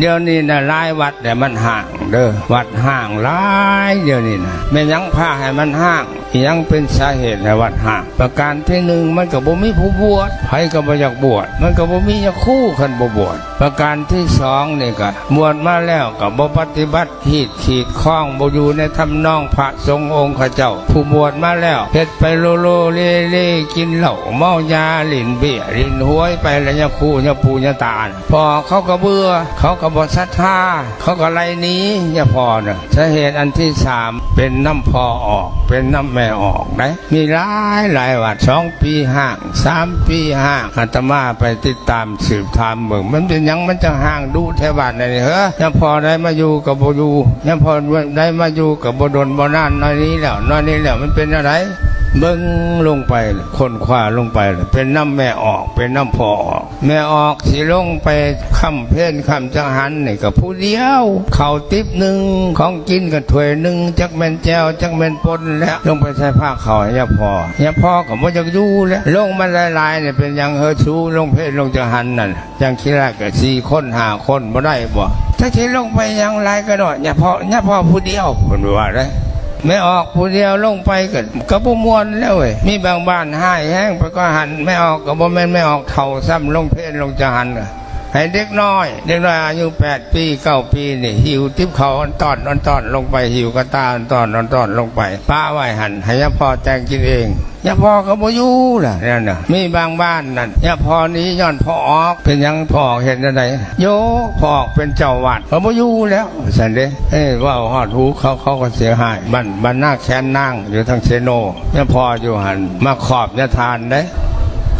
ດຽວນີ້ນະ ຫຼາຍວັດແຫຼະມັນຮ້າງເດີ, ວັດຮ້າງຫຼາຍດຽວນີ້ນະ. ແມ່ນຫຍັງພາໃຫ້ມັນຮ້າງ? ອີຫຍັງເປັນສາເຫດໃຫ້ວັດຮ້າງ? ປະການທີໜຶ່ງ ມັນກໍບໍ່ມີຜູ້ບວດ, ໃຜກໍບໍ່ຢາກບວດ, ມັນກໍບໍ່ມີຍາຄູຄັນບໍ່ບວດ. ປະການທີສອງນີ້ກໍ ບວດມາແລ້ວກໍບໍ່ປະຕິບັດ ຮີດຂີດຄອງ ບໍ່ຢູ່ໃນທຳນອງພະສົງອົງຂະເຈົ້າ. ຜູ້ບວດມາແລ້ວ ເຮັດໄປໂລໂລເລເລ ກິນເຫຼົ້າເມົາຢາ ຫຼິ້ນເບ້ຍຫຼິ້ນຫວຍໄປ ແລະຍາຄູຍາປູຍາຕານະ ພໍ່ເຂົາກໍເບື່ອ ເຂົາກໍບໍ່ສັດທາ ເຂົາກໍໄລ່ໜີຍາພໍ່ນະ. ສາເຫດອັນທີສາມ ເປັນນຳພໍ່ອອກ ເປັນນຳແມ່ອອກໄດ໋. ມີຫຼາຍຫຼາຍວັດ ສອງປີຮ້າງ ສາມປີຮ້າງ. ອາດຕະມາໄປຕິດຕາມສືບຖາມເບິ່ງ ມັນເປັນຫຍັງມັນຈັ່ງຮ້າງດຸແທ້ບ້ານນີ້ເຮີ? ຍາພໍ່ໃດມາຢູ່ກໍບໍ່ຢູ່ ຍາພໍ່ໃດມາຢູ່ກໍບໍ່ດົນບໍ່ນານ ໜ້ອຍໜີແລ້ວ ໜ້ອຍໜີແລ້ວ. ມັນເປັນແນວໃດ? ເບິ່ງລົງໄປ ຄົ້ນຄວ້າລົງໄປ ເປັນນຳແມ່ອອກ ເປັນນຳພໍ່ອອກ. ແມ່ອອກຊິລົງໄປຄ້ຳເພນຄ້ຳຈັງຫັນນີ້ກໍຜູ້ດຽວ ເຂົ້າຕິບໜຶ່ງ ຂອງກິນກໍຖ້ວຍໜຶ່ງ ຈັກແມ່ນແຈ່ວ ຈັກແມ່ນປົ່ນແຫຼະ ລົງໄປໃສ່ພາເຂົ້າໃຫ້ຍາພໍ່. ຍາພໍ່ກໍບໍ່ຢາກຢູ່ແຫຼະ ລົງມາຫຼາຍໆນີ້ ເປັນຫຍັງເຮີ ຊູລົງເພນລົງຈັງຫັນນັ້ນ ຈັ່ງຂີ້ລາຍກໍສີ່ຄົນຫ້າຄົນ ບໍ່ໄດ້ບໍ່? ຈັກຊິລົງໄປຫຍັງຫຼາຍກໍນ້ອຍ ຍາພໍ່ ຍາພໍ່ຜູ້ດຽວ ເພິ່ນວ່າເດ້. ແມ່ອອກຜູ້ດຽວລົງໄປກໍ ກໍບໍ່ມ່ວນແລ້ວເວີຍ. ມີບາງບ້ານຮ້າຍແຮງໄປກວ່າຫັ້ນ ແມ່ອອກກໍບໍ່ແມ່ນແມ່ອອກເຖົ້າຊ້ຳ ລົງເພນລົງຈັງຫັນ ໃຫ້ເດັກນ້ອຍ ເດັກນ້ອຍອາຍຸແປດປີ ເກົ້າປີນີ້ ຫິ້ວຕິບເຂົ້າອອນຕອນ ອອນຕອນລົງໄປ ຫິ້ວກະຕ່າອອນຕອນ ອອນຕອນລົງໄປ ປະໄວ້ຫັ້ນ ໃຫ້ຍາພໍ່ແຕ່ງກິນເອງ. ຍາພໍ່ກໍບໍ່ຢູ່ລະ ນັ້ນນະ. ມີບາງບ້ານນັ້ນ ຍາພໍ່ໜີຍ້ອນພໍ່ອອກ. ເປັນຫຍັງພໍ່ອອກເຮັດແນວໃດ? ໂຢ ພໍ່ອອກເປັນເຈົ້າວັດ ກໍບໍ່ຢູ່ແລ້ວ ວ່າຊັ້ນເດ້. ເອີ ເວົ້າຮອດຫູເຂົາ ເຂົາກໍເສຍຫາຍ. ບ້ານ ບ້ານນາແຄນນາງ ຢູ່ທາງເຊໂນ ຍາພໍ່ຢູ່ຫັ້ນ ມາຂອບຍາທ່ານເດ້.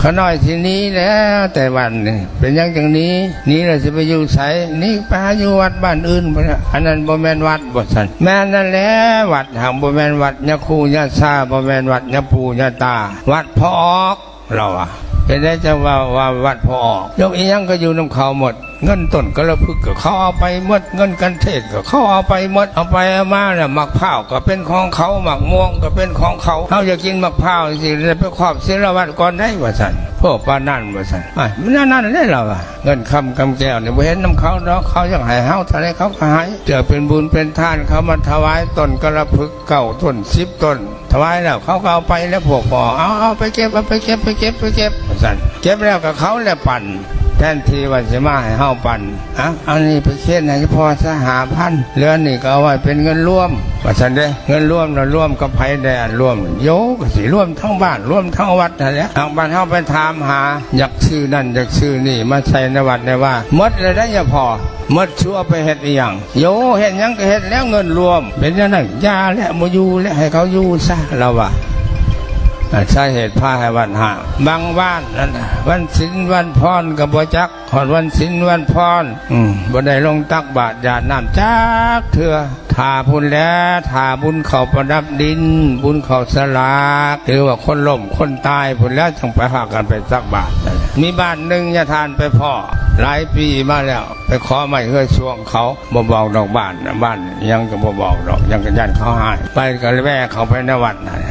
ຂ້ານ້ອຍຊິໜີແລ້ວແຕ່ວັດນີ້. ເປັນຫຍັງຈັ່ງໜີ? ໜີແລ້ວຊິໄປຢູ່ໃສ? ໜີໄປຫາຢູ່ວັດບ້ານອື່ນພຸ້ນແຫຼະ. ອັນນັ້ນບໍ່ແມ່ນວັດ ວ່າຊັ້ນ. ແມ່ນນັ້ນແຫຼະ ວັດຫາກບໍ່ແມ່ນວັດ ຍາຄູຍາຊາບໍ່ແມ່ນວັດ ຍາປູ່ຍາຕາ ວັດພໍ່ອອກ ລາວວ່າ. ເປັນໄດຈັ່ງວ່າ ວ່າວັດພໍ່ອອກ? ຍົກອີ່ຫຍັງກໍຢູ່ນຳເຂົາໝົດ. ເງິນຕົ້ນກະລະພຶກກໍເຂົາເອົາໄປໝົດ ເງິນກັນເທດກໍເຂົາເອົາໄປໝົດ. ເອົາໄປເອົາມາແລ້ວ ໝາກພ້າວກໍເປັນຂອງເຂົາ ໝາກມ່ວງກໍເປັນຂອງເຂົາ. ເຮົາຢາກກິນໝາກພ້າວຈັ່ງຊີ້ ໄດ້ໄປຂອບສິລະວັດກ່ອນໄດ໋ ວ່າຊັ້ນ. ໂພດປານນັ້ນ ວ່າຊັ້ນ. ອ້າຍ ມັນແນວນັ້ນແຫຼະ ລາວວ່າ. ເງິນຄຳກຳແກ້ວນີ້ ບໍ່ເຫັນນຳເຂົາດອກ ເຂົາຢາກໃຫ້ເຮົາເທົ່າໃດເຂົາກໍໃຫ້. ເພື່ອເປັນບຸນເປັນທານ ເຂົາມາຖວາຍຕົ້ນກະລະພຶກເກົ້າຕົ້ນ ສິບຕົ້ນ ຖວາຍແລ້ວເຂົາກໍເອົາໄປແລ້ວ ພວກພໍ່ ເອົາ ເອົາໄປເກັບ ເອົາໄປເກັບ ໄປເກັບ ໄປເກັບ ວ່າຊັ້ນ. ເກັບແລ້ວກໍເຂົາແຫຼະປັນ ແທນທີ່ວ່າຊິມາໃຫ້ເຮົາປັນ. ອະ ອັນນີ້ໄປເຊັນໃຫ້ພໍ່ຊະຫ້າພັນ ເຫຼືອນີ້ກໍເອົາໄວ້ເປັນເງິນລວມ ວ່າຊັ້ນເດ້. ເງິນລວມລະລວມກັບໃຜແດ່? ລວມ ໂຢ ກໍຊິລວມທັງບ້ານ ລວມທັງວັດຫັ້ນແຫຼະ. ທາງບ້ານເຮົາໄປຖາມຫາ ຢາກຊື້ນັ້ນຢາກຊື້ນີ້ ມາໃສ່ໃນວັດໃນວາ ໝົດແລ້ວເດ້ຍາພໍ່. ໝົດ ຊິເອົາໄປເຮັດອີ່ຫຍັງ? ໂຢ ເຮັດຫຍັງກໍເຮັດແລ້ວ ເງິນລວມ. ເປັນຈັ່ງນັ້ນ ຢ່າແຫຼະ ບໍ່ຢູ່ແຫຼະ ໃຫ້ເຂົາຢູ່ຊະ ລາວວ່າ. ອາ ສາເຫດພາໃຫ້ວັດຮ້າງ. ບາງບ້ານນັ້ນ ວັນສິນວັນພອນກໍບໍ່ຈັກ ຮອດວັນສິນວັນພອນ ອືມ ບໍ່ໄດ້ລົງຕັກບາດຢາດນ້ຳຈັກເທື່ອ. ຖ້າພຸ້ນແຫຼະ ຖ້າບຸນເຂົ້າປະດັບດິນ ບຸນເຂົ້າສະຫຼາກ ຫຼືວ່າຄົນລົ້ມຄົນຕາຍພຸ້ນແຫຼະ ຈັ່ງໄປພາກັນໄປຕັກບາດ. ມີບ້ານໜຶ່ງຍາທ່ານໄປພໍ້ ຫຼາຍປີມາແລ້ວ ໄປຂໍໄມ້ເຮືອຊ່ວງເຂົາ ບໍ່ບອກດອກບ້ານນະ ບ້ານຫຍັງກໍບໍ່ບອກດອກ ຫຍັງກໍຢ້ານເຂົາຮ້າຍ. ໄປກໍແວ່ເຂົ້າໄປໃນວັດນັ້ນ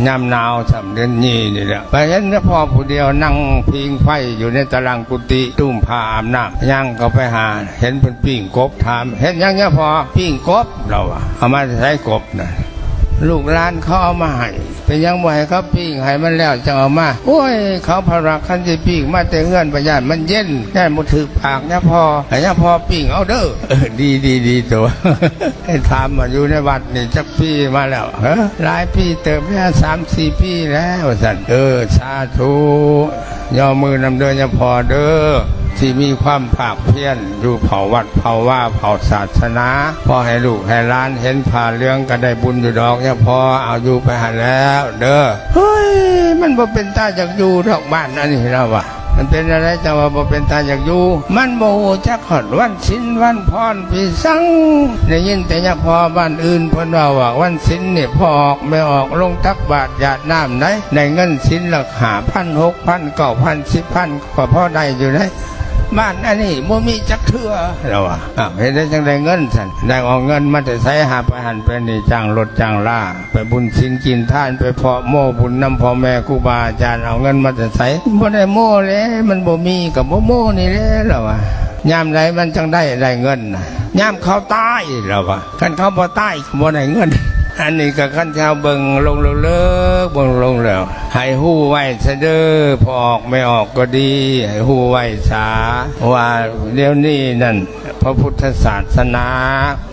ຍາມໜາວຊ້ຳ ເດືອນຍີ່ນີ້ແຫຼະ ໄປເຫັນແຕ່ພໍ່ຜູ້ດຽວນັ່ງພິງໄຟຢູ່ໃນຕາລ່າງກຸຕິ ຕຸ້ມຜ້າອາບນ້ຳ. ຍ່າງເຂົ້າໄປຫາ ເຫັນເພິ່ນປີ້ງກົບ ຖາມ ເຮັດຫຍັງຍາພໍ່? ປີ້ງກົບ ລາວວ່າ. ເອົາມາແຕ່ໃສກົບນະ? ລູກຫຼານເຂົາເອົາມາໃຫ້. ເປັນຫຍັງບໍ່ໃຫ້ເຂົາປີ້ງໃຫ້ມັນແລ້ວຈັ່ງເອົາມາ? ໂອ້ຍ ເຂົາພັດວ່າຄັນຊິປີ້ງມາແຕ່ເຮືອນ ບໍ່ ຢ້ານມັນເຢັນ ຢ້ານບໍ່ຖືກປາກຍາພໍ່ ໃຫ້ຍາພໍ່ປີ້ງເອົາເດີ. ເອີ ດີ ດີ ດີໂຕ. ໃຫ້ຖາມວ່າຢູ່ໃນວັດນີ້ຈັກປີມາແລ້ວ? ເອີ ຫຼາຍປີເຕີບແລ້ວ ສາມສີ່ປີແລ້ວ ວ່າຊັ້ນ. ເອີ ສາທຸ ຍໍມືນຳເດີຍາພໍ່ເດີ ທີ່ມີຄວາມພາກພຽນຢູ່ເຝົ້າວັດເຝົ້າວາເຝົ້າສາສະໜາ. ຂໍໃຫ້ລູກໃຫ້ຫຼານເຫັນຜ້າເຫຼືອງກໍໄດ້ບຸນຢູ່ດອກຍາພໍ່. ເອົາ ຢູ່ໄປຫັ້ນແລ້ວເດີ. ເຮີ້ຍ ມັນບໍ່ເປັນຕາຢາກຢູ່ດອກບ້ານອັນນີ້ ລາວວ່າ. ມັນເປັນແນວໃດຈັ່ງວ່າບໍ່ເປັນຕາຢາກຢູ່? ມັນບໍ່ຮູ້ຈັກຮອດວັນສິນວັນພອນພີສັງ. ໄດ້ຍິນແຕ່ຍາພໍ່ບ້ານອື່ນເພິ່ນເວົ້າວ່າ ວັນສິນນີ້ພໍ່ອອກແມ່ອອກລົງຕັກບາດຢາດນ້ຳໄດ໋ ໄດ້ເງິນສິນລະຫ້າພັນ ຫົກພັນ ເກົ້າພັນ ສິບພັນ ກໍພໍໄດ້ຢູ່ເດ້. ບ້ານອັນນີ້ບໍ່ມີຈັກເທື່ອ ລາວວ່າ. ອ້າວ ເຮັດໄດ້ຈັ່ງໄດ້ເງິນຊັ້ນ? ໄດ້ເອົາເງິນມາແຕ່ໃສ? ຫາໄປຫັ້ນໄປນີ້ ຈ້າງລົດຈ້າງລາ ໄປບຸນສິນກິນທານ ໄປເພາະໂມ້ບຸນນຳພໍ່ແມ່ຄູບາອາຈານ ເອົາເງິນມາແຕ່ໃສ? ບໍ່ໄດ້ໂມ້ແຫຼະ ມັນບໍ່ມີກໍບໍ່ໂມ້ນີ້ແຫຼະ ລາວວ່າ. ຍາມໃດມັນຈັ່ງໄດ້ ໄດ້ເງິນນະ? ຍາມເຂົາຕາຍແລ້ວວ່າ ຄັນເຂົາບໍ່ຕາຍກໍບໍ່ໄດ້ເງິນ. ອັນນີ້ກໍຄັນເຈົ້າເບິ່ງລົງເລິກໆ ເບິ່ງລົງແລ້ວ ໃຫ້ຮູ້ໄວ້ຊະເດີ້ ພໍ່ອອກແມ່ອອກກໍດີ ໃຫ້ຮູ້ໄວ້ຊະ ວ່າດຽວນີ້ນັ້ນ ພະພຸດທະສາສະໜາ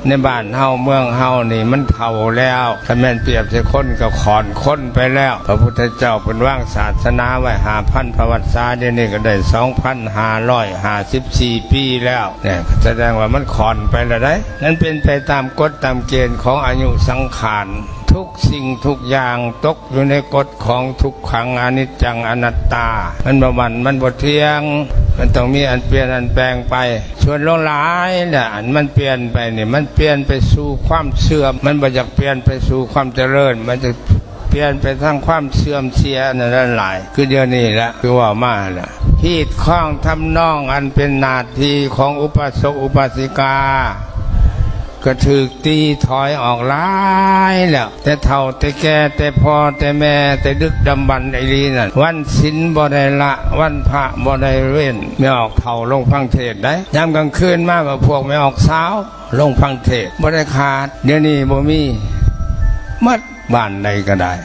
ໃນບ້ານເຮົາເມືອງເຮົານີ້ມັນເຖົ້າແລ້ວ ຄັນແມ່ນປຽບໃສ່ຄົນກໍຂ້ອນຄົນໄປແລ້ວ. ພະພຸດທະເຈົ້າເພິ່ນວາງສາສະໜາໄວ້ຫ້າພັນພະວັດສາ ດຽວນີ້ກໍໄດ້ສອງພັນຫ້າຮ້ອຍຫ້າສິບສີ່ປີແລ້ວ ແນ່ ສະແດງວ່າມັນຂ້ອນໄປແລ້ວໃດ໋. ນັ້ນເປັນໄປຕາມກົດຕາມເກນຂອງອາຍຸສັງຂານ ທຸກສິ່ງທຸກຢ່າງຕົກຢູ່ໃນກົດຂອງທຸກຂັງອະນິດຈັງອະນັດຕາ ມັນບໍ່ໝັ້ນ ມັນບໍ່ທ່ຽງ ມັນຕ້ອງມີອັນປ່ຽນອັນແປງໄປ. ສ່ວນຫຼວງຫຼາຍນະ ອັນມັນປ່ຽນໄປນີ້ ມັນປ່ຽນໄປສູ່ຄວາມເສື່ອມ ມັນບໍ່ຢາກປ່ຽນໄປສູ່ຄວາມຈະເລີນ ມັນຈະປ່ຽນໄປທາງຄວາມເສື່ອມເສຍນັ້ນຫຼາຍ. ຄືດຽວນີ້ລະ ຄືເວົ້າມາລະ ຮີດຄອງທຳນອງອັນເປັນໜ້າທີ່ຂອງອຸປາສົກອຸປາສິກາ ກໍຖືກຕີຖອຍອອກຫຼາຍແລ້ວ ແຕ່ເຖົ້າແຕ່ແກ່ ແຕ່ພໍ່ແຕ່ແມ່ ແຕ່ດຶກດຳບັນອີ່ຫຼີນັ້ນ ວັນສິນບໍ່ໄດ້ລະ ວັນພະບໍ່ໄດ້ເວັ້ນ. ແມ່ອອກເຖົ້າລົງຟັງເທດໄດ໋ ຍາມກາງຄືນມາກໍພວກແມ່ອອກສາວລົງຟັງເທດ ບໍ່ໄດ້ຂາດ. ດຽວນີ້ບໍ່ມີ ໝົດ ບ້ານໃດກໍໄດ້.